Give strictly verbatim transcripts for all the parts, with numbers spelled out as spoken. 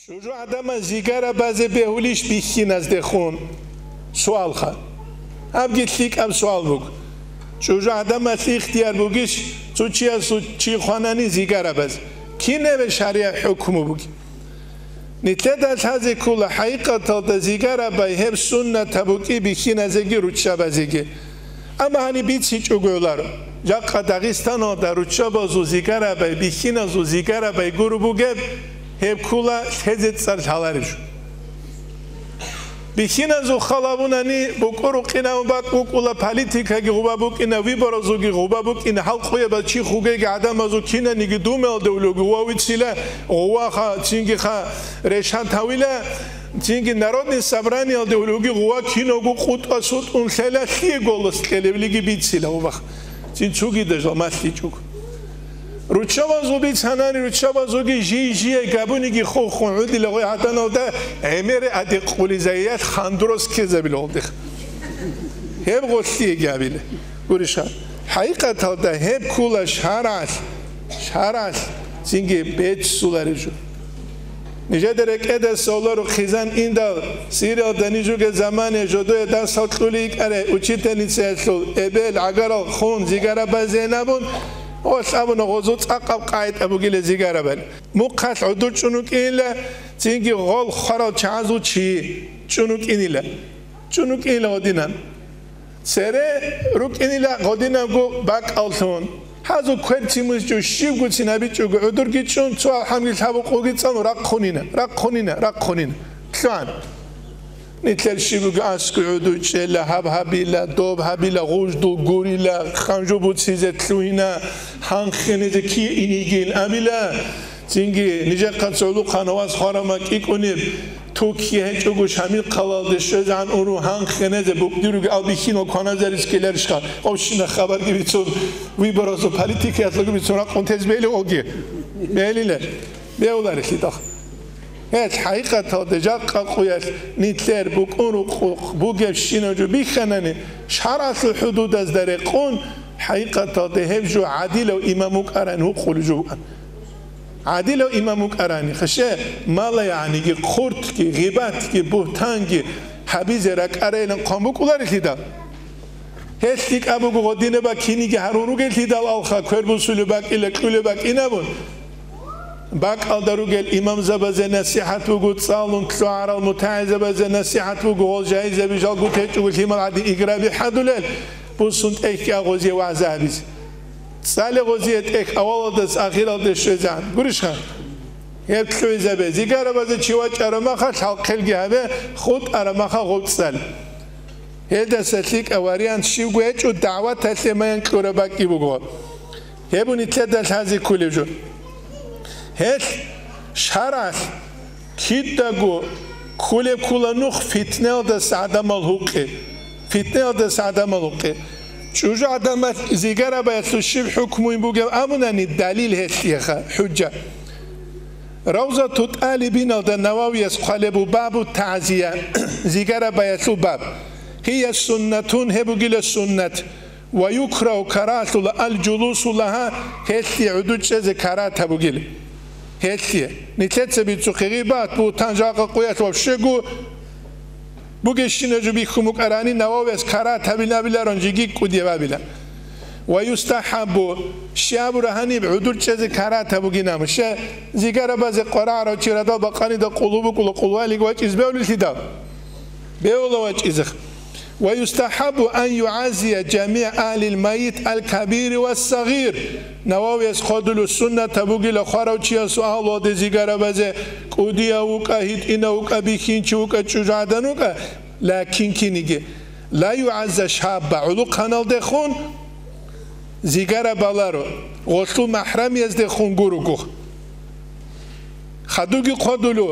ЧӀужугӀадаба зигара базе бегьулищ бихьиназдехун? Суалха. Гьабги лъикӀаб суал буго. ЧӀужугӀадабалъ ихтияр бугищ, цо чиясул чи хванани зигара базе? Кинабе шаригӀат хӀукму буги? Нилъеда лъазе ккола, хӀакъикъаталда зигара бай гьеб суннатаб букӀи бихьиназеги руччабазеги. Амма гьаниб бицичӀого гӀоларо. Жакъа Дагъистаналда руччабазул зигара бай, бихьиназул зигара бай гуро бугеб, гьеб ккола лъезе цӀар лъалареб жо. Бихьиназул хал абунани, букӀу-рукъинаб бакӀ букӀула, политикаги гъуба букӀина, выборазулги гъуба букӀина, гьалкъуябаз чи хугеги гӀадамазул кинаниги думаялде улуги гъува вицила, гъуваха, цинги ха решат гьавила, цинги Народный собраниялде улуги гъува киного къутӀа-сутӀун лъела, лъие голос кьелевлиги бицила гъубах. Цин цугида жал малъичӀого. Руччабазул бицанани, руччабазулги жий-жие габуниги хохун гӀудила гъой гьаданалда гӀемере адекъулизаиялъ хандурас ккезабила гъолдих. Гьеб гъолъиеги абила. Гуриша, хӀакъикъаталда гьеб ккола шаргӀалъ, шаргӀалъ цинги беццулареб жо. Нижеда рекӀеда соларо хъизан индал, Сириялда нижуге замане жодое дарсал кьули йикӀаре, учительницаялъул эбел, гӀагарал хун, зигара базенабун, гъолъ абуна гъозул цӀакъаб къагӀида бугила зигара бали. Мухъалъ гӀодор чӀун вукӀинила, цинги гъол хварал чагӀазул чи чӀун вукӀинила. ЧӀун вукӀинила гъодинан. Цере рукӀинила гъодинабго бакӀаллъун. Гьазул квер цимусичӀо, щибгоцин абичӀого гӀодорги чӀун, цо алхӀамги лъабукъулги цӀалун, рахъунина, рахъунина, рахъунина. Лъугьан. Нилъер щибго аскӀой гӀодой чӀела, гьаб гьабила, доб гьабила, гъуждул гурила, ханжу буцизе лъугьина, гьанхъинезе кие инигин абила. Цинги нижехъа цолухъан вас хварама кӀикӀунеб, тукки гьечӀого Шамил хъалалде щвезегӀан уру гьанхъинезе букӀдируги ал бихьинал кваназарис ккеларищха? Къовщина хабарги бицун, выборазул политикаялъулги бицун ракъун тез бели оги. Белиле. Беуларелъидал. Гьел хӀакъикъаталде жакъа къуялъ нилъер букӀун рукъ бугебщинаб жо бихьанани, шаргӀалъул хӀудудазда рекъон, хӀакъикъаталде гьеб жо гӀадилав имам вукӀаран вукъулев жо вукӀан. ГӀадилав имам вукӀарани, хеше, мала, ягӀниги, хъуртги, гъибатги, бугьтанги гьабизе ракӀарайилан хъван букӀуларелъидал. Гьелъ лъикӀаб буго гъодинаб киниги гьарун ругелъидал алха, квер бусулеб бакӀила, кьулеб бакӀинабун. БакӀалда ругел имамзабазе насихӀат буго, цӀалун лъугӀарал мутагӀилзабазе насихӀат буго, гъол жагьилзаби жалго течӀого лъимал гӀадин играби хӀадулел, бусун тӀехьги гъозие вагӀза гьабизе. ЦӀале гъозие тӀехь авалалдаса ахиралде щвезегӀан. Гурищха? Гьеб лъугӀизабе. Зигарабазе чи вачӀараб маха, лъалхъелги гьабе, хутӀараб маха гъоб цӀале. Гьелдаса лъикӀаб вариант щибго гьечӀо, дагӀваталъе маян кьураб бакӀги буго. Гьеб нилъеда лъазе кколеб жо. Гьелъ шаргӀалъ кидаго кколеб ккола нух фитнаялдаса гӀадамал гьукъи. Фитнаялдаса гӀадамал гьукъи. ЧӀужугӀадамал зигарабаялъул щиб хӀукмуйин бугеб абунани далил гьелъиеха, хӀужа. Равзату тӀалибиналда Нававияс хъвалеб буго бабу тагӀзия, зигарабаялъул баб. Гьия суннатун, гьеб бугила суннат. Ва юкрагьу, карагьалъула, ал-жулусу лагьа, гьелъие гӀуду чӀезе карагьат гьабугила. Гьелъие. Нилъеца бицухъе гъибат, бугьтан, жакъа къуялъ вообще-го бугебщина жо бихьун букӀарани, Нававияс карагьат гьабилан абиларо, жеги кӀудияб абила. Ва юстахӀаббу, щай абура гьаниб гӀудур чӀезе карагьат гьабугин абун, щай зигарабазе къварагӀарав чи радал бакъанида къулу букӀула, къулу валиги вачӀизе бегьулелъидал? Бегьула вачӀизе. Ва юстахӀаббу ан югӀаззия жамигӀа агьлил майит ал-кабири ва сагъир. Нававияс хъвадулев суннатаб бугила хварав чиясул агьлуялде зигарабазе, кӀудияв вукӀа, гьитӀинав вукӀа, бихьинчи вукӀа, чӀужугӀадан вукӀа, лакин киниги. Ла югӀазза шабба, гӀулухъаналдехун зигараб баларо, гъолъул махӀрамияздехун гуруго. Хадуги хъвадулев,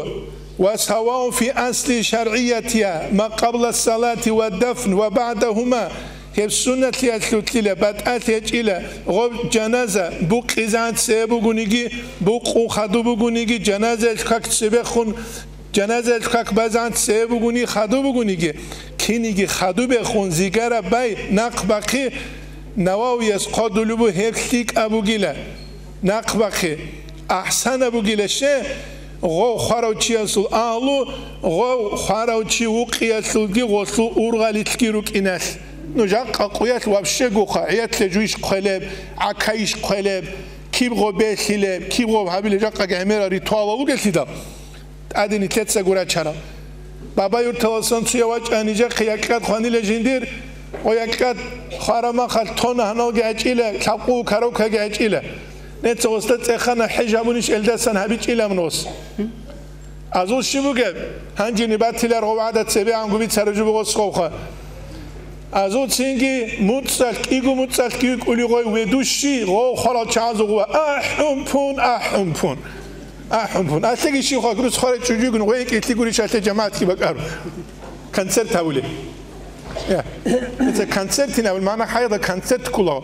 ва саваун фи асли шаргӀиятиха, ма къабла салати ва дафн ва багӀдагьума, гьеб суннатлъиялъулъила, батӀалъи гьечӀила, гъоб жаназа букъизан цебе бугониги, букъун хадуб бугониги, жаназаялъ как цебехун, жаназаялъ как базан цебе бугони хадуб бугониги, киниги хадубехун зигараб бай нахъ бахъи, Нававияс хъвадулеб буго гьеб лъикӀаб бугила. Нахъ бахъи, ахӀсанаб бугила, щай Гъов хварав чиясул агьлу, гъов хварав чи вукъиялъулги гъолъул ургъалилъги рукӀиналъ. Ну, жакъа къуялъ вообще гуха, гӀиятлъе жуйищ хъвелеб, гӀакайищ хъвелеб, киб гъо белъилеб, киб гъо гьабилеб, жакъаги гӀемерал ритуалал ругелъидал. ТӀаде нилъеца гурачарал. Баба-юрталасан цуя вачӀа нижехъе якьад хванила жиндир, гъо якьад хварамахалъ тона гьаналги гӀечӀила, лъабкъу коробкаги гӀечӀила. Неца гъосда цӀехана хӀеж гьабунищ элдасан гьабичӀилан гъос. Азул щиб бугеб? Гьанжини батилар гъов гӀадат цебегӀанго бицараб жо буго гъос гъовха. Азул цинги муцӀалъ, кӀиго муцӀалъги вукӀули гъой ведущий, гъов хварал чагӀазул гъува: «АхӀун пун, ахӀун пун. АхӀун пун». Алъеги щивха, груз хварай чӀужугун, гъой кӀилъи гурищ алъе жамагӀатги бакӀару. Концерт гьавули. Я. Неца концертин абун, мана хӀайда концерт ккула.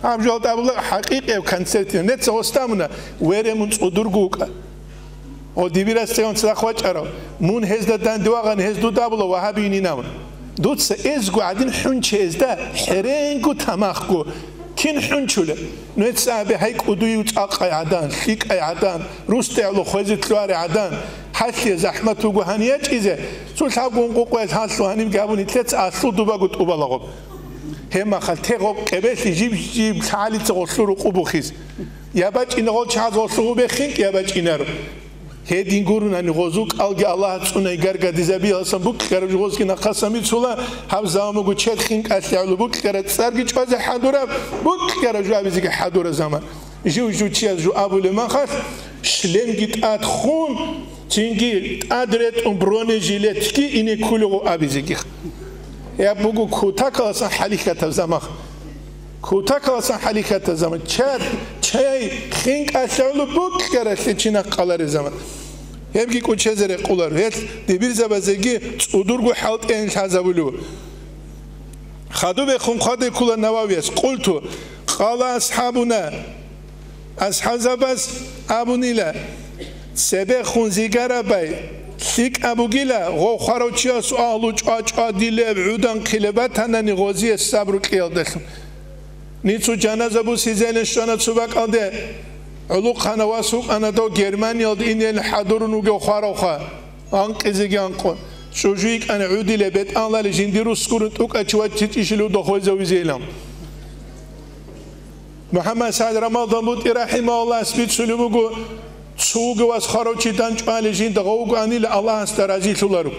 Гьаб жугьалда абула хӀакъикъияб концертин. Неца гъостамуна, вере мун цӀудурго вукӀа. О, дибирас цеван цадахъ вачӀарав. Мун гьезда данде вагъани, гьез дуда абула вагьабийин абун. Дуца эзго гӀадин хӀунчи гьезда, хӀеренго тамахго. Кин хӀунчулеб? Нугьеца абе, гьай кӀудуяв цӀакъай гӀадан, лъикӀай гӀадан, рустегӀлу хвезе лъугьарай гӀадан, гьалъие захӀмат буго гьанив ячӀизе, цо лъабгун къукъуялъ гьалъу гьанивги гьабун, нилъеца алъул дубаго тӀубалагъуб. Гьебмахалъ те гъоб къебелъи жиб-жиб лъагӀалица гъолъул рукъу бухиз. Я бачӀина гъол чагӀаз гъолъул гъубехинкӀ, я бачӀинаро. Гьедин гурунани гъозул кӀалги Аллагьас цӀунай гаргадизабияласан букьараб жугъозги нахъасан бицула, гьаб заман буго чед хинкӀалъи гӀоло букьараб цӀарги чӀвазе хӀадураб, букьараб жуабизеги хӀадураб заман. Жив-жив чияс жо абулеб махалъ, шлемги тӀад хун, цинги тӀад ретӀун бронежилетги ине кколего абизеги. Гьеб буго кутакаласан хӀалихьатаб заман. Кутакаласан хӀалихьатаб заман. Чад, чай, хинкӀалъи гӀоло букьаралъе чинахъ къалареб заман. Гьебги кӀочезе рекъоларо. Гьелъ дибирзабазеги цӀудурго хӀалтӀейин лъазабулев. Хадуб бехун хъваде ккола Нававияс. Къулту, къала асхӀабуна. АсхӀабзабаз абунила, цебехун зигарабай лъикӀаб бугила, гъов хварав чиясул агьлу чӀва-чӀвадилеб, гӀудан хъилеб батанани гъозие сабру кьиялдалъун. Нецо жаназа бусизейилан щвана цо бакӀалде, гӀулухъана вас вукӀана дов Германиялда инейилан хӀадурун вугев хваравха, анкъизеги анкъун. ЧӀужу йикӀана гӀудилеб бетӀалали жиндир русгурун тӀукӀачи ваччичӀищилан дохойзавизейилан. МухӀаммад СагӀид Рамадан БутӀи рахӀимагьуллагьас бицунеб буго, цо вугев вас хварав чи данчӀвали жинда гъов вугоанила Аллагьасда разилъуларо.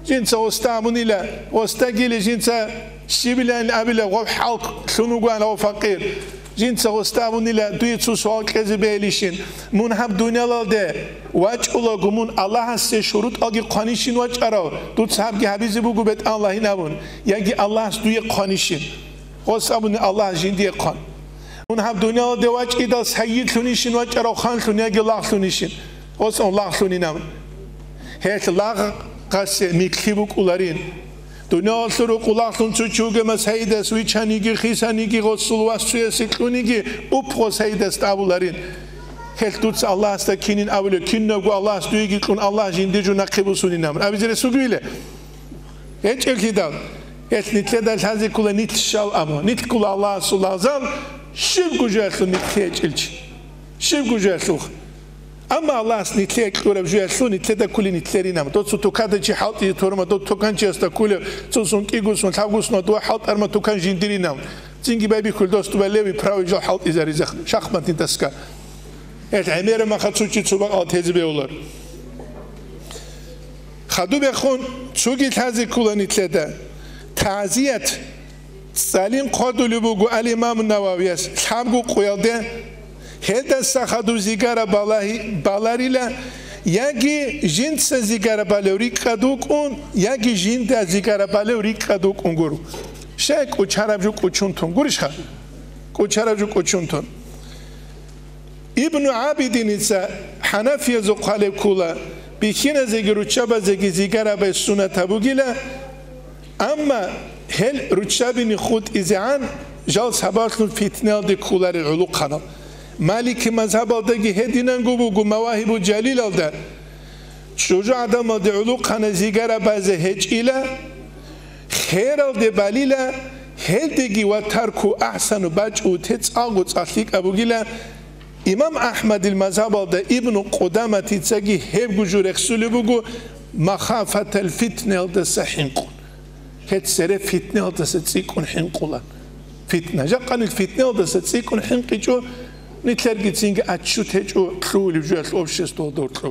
Жинца гъоста абунила, гъостагили жинца щибилан абила, гъов хӀалкълъун вугоан гъов факъир. Жинца гъоста абунила, дуе цо суал кьезе бегьилищин, мун гьаб дуниялалде вачӀулаго мун Аллагьасе шурутӀалги хъванищин вачӀарав, дуца гьабги гьабизе буго бетӀан лагьин абун, яги Аллагьас дуе хъванищин? Гъос абуни Аллагь жиндие хъван. Мун гьаб дуниялалде вачӀидал сайидлъунищин вачӀарав, ханлъун яги лагълъунищин? Гъос лагълъунин абун. Гьелъ лагъасе микълъи букӀуларин. Дуниялалъул рукъу лагълъун цо чи вугема сайидас вичаниги, хисаниги, гъосул вас цуясе кьуниги, упгъо сайидас тӀабуларин. Гьелъ дуца Аллагьасда кинин абулев, кинабго Аллагьас дуеги кьун, Аллагь жиндир жо нахъе бусунин абун. Абизе ресугвиле? ГьечӀеблъидал, гьелъ нилъеда лъазе ккола нилъ щал абун, нилъ ккола Аллагьасул лагъзал, щибго жоялъул нилъ гьечӀелчи. Щибго жоялъулха. Амма Аллагьас нилъе кьураб жоялъул нилъеда кколи нилъерин абун. Дов цо тукада чи хӀалтӀизе турма, дов туканчиясда кколев, цо сун кӀигусун, лъабгусун, дова хӀалтӀарма тукан жиндирин абун. Цинги байбихьул дос дуба левый, правый жал хӀалтӀизаризе, шахматный доска. Гьелъ гӀемераб маха цо чи цо бакӀал тезе бегьулар. Хадубехун цоги лъазе ккола нилъеда. ТагӀзият цӀалин хъвадулеб буго ал-Имам Нававияс лъабго къуялде, гьелдаса хадуб зигара балагьи-, баларила, яги жинца зигара балев рикӀкӀад вукӀун, яги жинда зигара балев рикӀкӀад вукӀун гуро. Щай кӀучараб жо кӀучун тун? Гурищха? КӀучараб жо кӀучун тун. Ибну ГӀабидиница хӀанафиязухъ гьалеб ккола, бихьиназеги руччабазеги зигарабай сунат гьабугила, амма гьел руччабине хутӀизегӀан жал сабаблъун фитнаялде кколарел гӀулухъанал. Малики мазгьабалдаги гьединанго буго Мавагьибу Жалилалда. ЧӀужу гӀадамалде гӀулухъана зигара базе гьечӀила, хералде балила, гьелдеги ва тарку ахӀсану бачӀу те цӀалго цӀалъикӀаб бугила, Имам Ахмадил мазгьабалда Ибну Къудаматицаги гьебго жо рехсулеб буго, махафатал фитнаялдаса хӀинкъун. Гьеб цере фитнаялдаса цӀикӀкӀун хӀинкъула. Фитна. Жакъа нилъ фитнаялдаса цӀикӀкӀун хӀинкъичӀо, нилъерги цинги отчет гьечӀо лъугьулеб жоялъ обществоялда гьоркьоб.